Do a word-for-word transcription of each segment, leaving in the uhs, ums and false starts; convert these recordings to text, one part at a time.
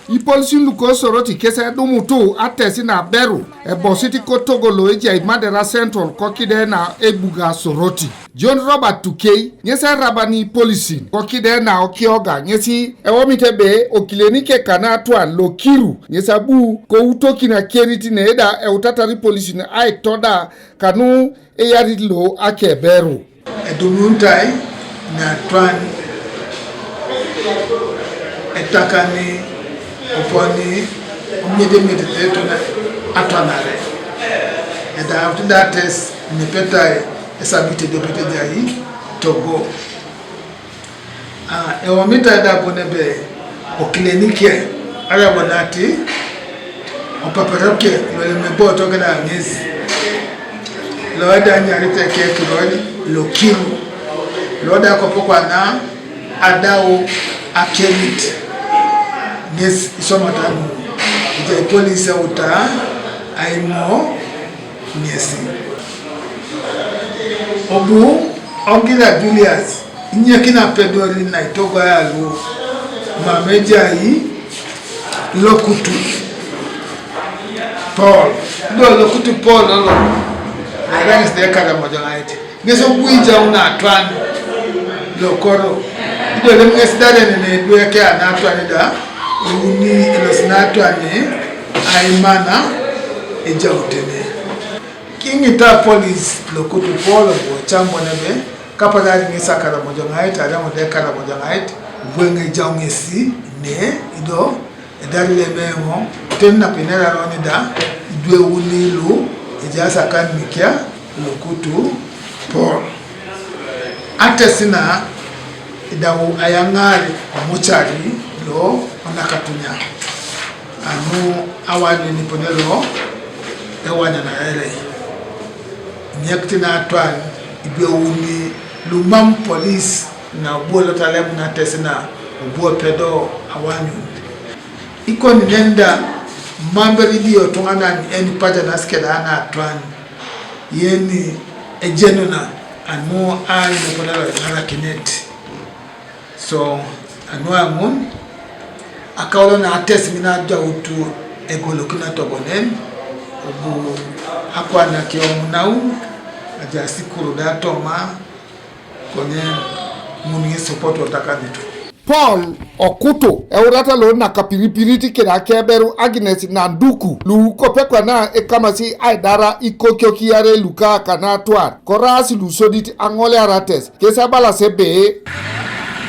Ipolisin luko Soroti kesi edumutu atesi na aberu ebosit kotogo lo ejai Madera Central kokide na ebuga Soroti. John Robert Tukei ŋesi erabani ipolisin kokide na okioga ŋesi ewomit ebe okilenike kana atwan lo kiru ŋesi abu koutokin akerit ne da eutatar ipolisin aitoda kanu eyarit lo akeberu. Edumuntai natwan etakani oponi omiedemetete eton atwanare edaut dates nepetai esabit ediopet ejai togo. Ah, eomitai da bon ebe okilenikie aria bon ati opaperoke lolem eboto keda ng'esi loedanyarite ekekiror lokiru loda kopokwana adau akemit ng'esi isomata nu ejai polis euta aimo ng'esi. Obu Ogila Julius inyekina apedori naitogoi alu mam ejai lokutu Paul do lokutu Paul olo. Aira ŋesi da ekaramojoŋait ŋesi obu ijaun atwan lokoro idolem ŋesi da renene edwekea natwan da euni elosi natwan aimana ejautene. Kiŋita polis lokutu Paul obu ocambo nebe kapadari ŋesi akaramojoŋait aria ŋode ekaramojoŋait bweŋ ejau ŋesi ne ido edari lemeŋo teni napeneraroni da idweuni lu ejaas akanmikia lokutu Paul. Atesina idau ayaŋar omucari lo onakatunya anu awanyun ipone lo ewanyanarere inyekit natwan idweuni lumam polis na obuo lotalem natesina obuo pedo awanyun. Ikoni nenda mamberi dio tuŋanan enipajanas keda natwan yeni ejenuna anu aanyun epone lo iŋarakinet. So anuaŋun akaulo na ates ŋina ajautu egolokino atogonen obu akwana kiomunaun ajasikuru da toma konye ŋun ŋesopot otakanitu. Paul okutu eurata lo nakapiripirit keda keberu Agnes Nanduku lu kopekwana ekamasi aidara ikokiok iarei luka kanatwar koraas lusodit aŋolearates kes abalas ebe.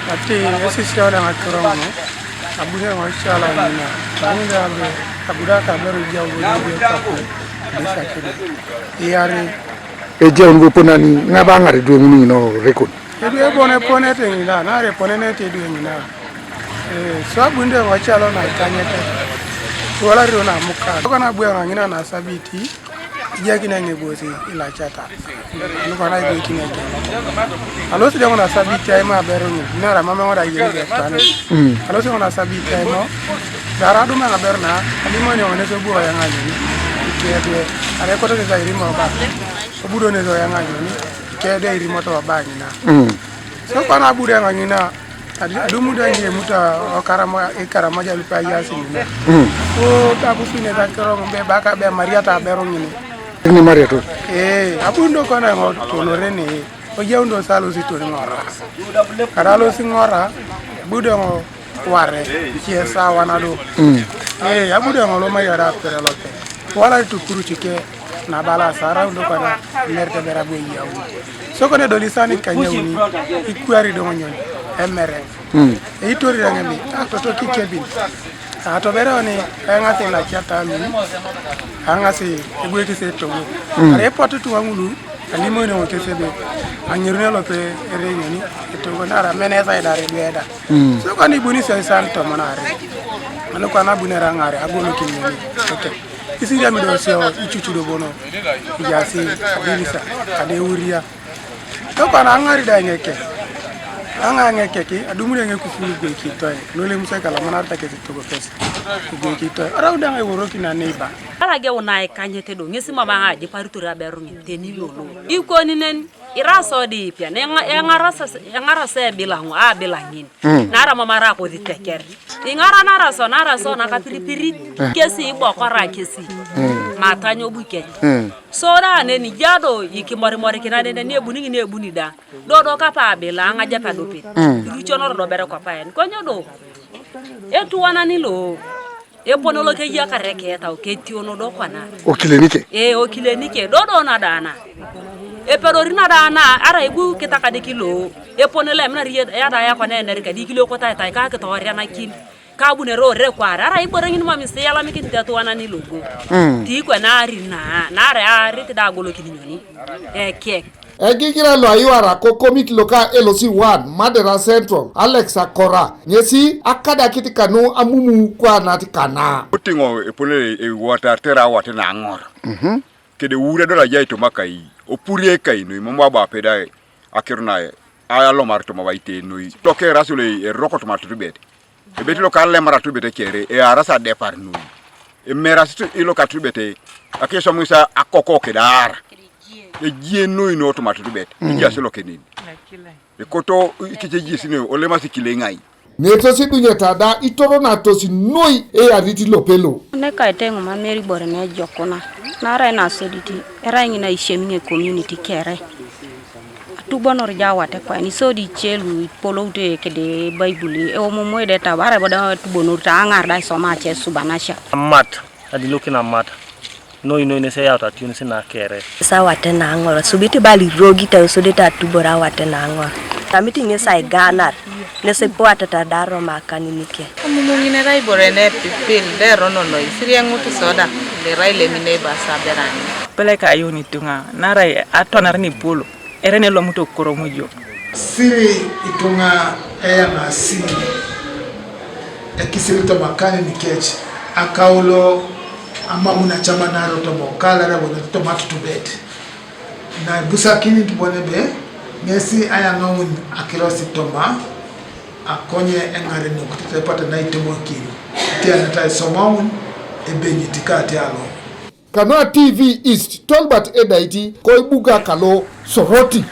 Ati esisiau da ŋakiro ŋunu abuni eoŋ ecala ŋina aŋun da abe abuda kaberu jau bojo kapu disakide iarei. Ejeun boponani ŋabaŋar idwe ŋunu ŋino rekon. Edu ebon eponete ŋina nare eponenete edu ŋina. Eh, so abunde ŋocalo na ikanyete tuwalario na muka kona bwe ŋaŋina na sabiti ijakine ŋebosi ilachata nukona igoikine ke alosi de ŋona sabiti aimo aberu ŋin nara mama ŋoda yeni de tani alosi ŋona sabiti aimo dara duma ŋaberu na alimoni ŋones obuo yaŋanyuni ikebe are kotoke ka irimo ba obudo nes oyaŋanyuni ikebe irimoto ba ŋina. So kwana abude ŋa ŋina adumu da ŋiemut okarama ikaramaja lupe ayasi ŋina. Ko kabusunet akiro ŋun be baka be mariata aberu ŋini. Ni mariatu. Ee abundo kona ŋo tonore ne ojaun do salosi toni ŋora kada alosi ŋora abudo ŋo ware cie sawa nado. Ee abudo ŋo lo mariata apere lope wala tukurucike nabala asara undo kwana merite bera bwe yauni. Sokone doli sani kanyauni ikwari doŋonyon emere. Eitori reŋemi atoto kikebin atobere oni eŋasi nakiata amin aŋasi egwekis etogo. Ara epot ituŋa ŋulu alimoni ŋokes ebe aŋerun elope erenyoni etogo nara mene esaidare idweda. Sokone ibuni sio isan tomon are anukwana abunere aŋare agolokin ŋoni. Isiriam do sio icucu do bono ijasi adilisa adeuria. Tokona aŋari da eŋeke aŋa eŋekeki adumuri eŋekufulu goikitoe lolemusai kalomanarita kesi togopes goikitoe arau da eŋa iworokin aneiba. Alageu naikanyete do ŋesi mam aŋa ajiparitor aberu ŋin teni lolo ikoni nen ira sodi ipian eŋarasa ebilaŋo abilaŋin. Nara mam arai akosi teker Ing'aranara so nara so nakapiripirit kesi ibokora kesi matany obukeny. So da neni jado ikimorimorikina nene ni ebuni ng'ini ebuni da dodo kapa abila ang'aja padopit iruchonoro dobere kwapaen konyo do etuwanani lo epono lo keyakare ketau ketiono do kwana. Okilenike. Ee okilenike dodo nadana epedori nadana ara ibu kitakadikilo epono lo eminari yada yakwana enerika dikilo kotaetai kakitoorianakin kabunere ore kware ara ibore ng'ini mamisi yalamikinit etuwanani logo. Tiikwe naari naa naare aarit da agolokin nyoni ekiek. Egigira lo ayuara ko komit loka L C one Madera Central Alex Akora ng'esi akadakit kanu amumu kwanat kana. Oting'o epone ewuatar tera awate naang'or. Kede ure dola jai tomakai opurie kai noi momo abo apeda akero na alomar toma waite noi toke rasule eroko toma tutubet. Ebet ilo ka lemara tubete kere e arasa depar nui. Emera situ ilo ka tubete akesomisa akoko kedara. Ejie nui no tuma tubete. Ejie asilo kenin. Ekoto ikiche jie sine olema sikile ngai. Netosi dunye tada itoro na tosi nui e ariti lopelo. Ne kaite ng'uma meri bore ne jokuna. Nara ina soditi. Era ng'ina isheminye community kere. Atubonor jawate kwa ni sodi chelu polo ute kede Bible e omomo ede ta bara boda tubonor ta angar da soma che subanasha. Amat adilokin amat noi noi ne se yauta tiun sina kere. Sa wate na angoro subiti bali rogi ta usode ta tubora wate na angoro. Kamiti nge sai ganar ne se poata ta daro makani nike. Amumungine rai bore ne pipil de rono noi siri angutu soda de rai le mine ba saberani. Pele ka yoni tunga narai atonar ni polo. Ere ne lomuto koromujo. Siri itunga eya na siri ekisiri to makani ni kech akaulo amamuna chama naro to mokala ra wona to matutubet na busakini tubone be ngesi aya ngaun akirosi toma akonye engare no kutete pata na itomo kiri tia na tai somaun ebenyi tikati alo. Kanu a T V East, Tolbert Edaiti, koibuga kalo Soroti.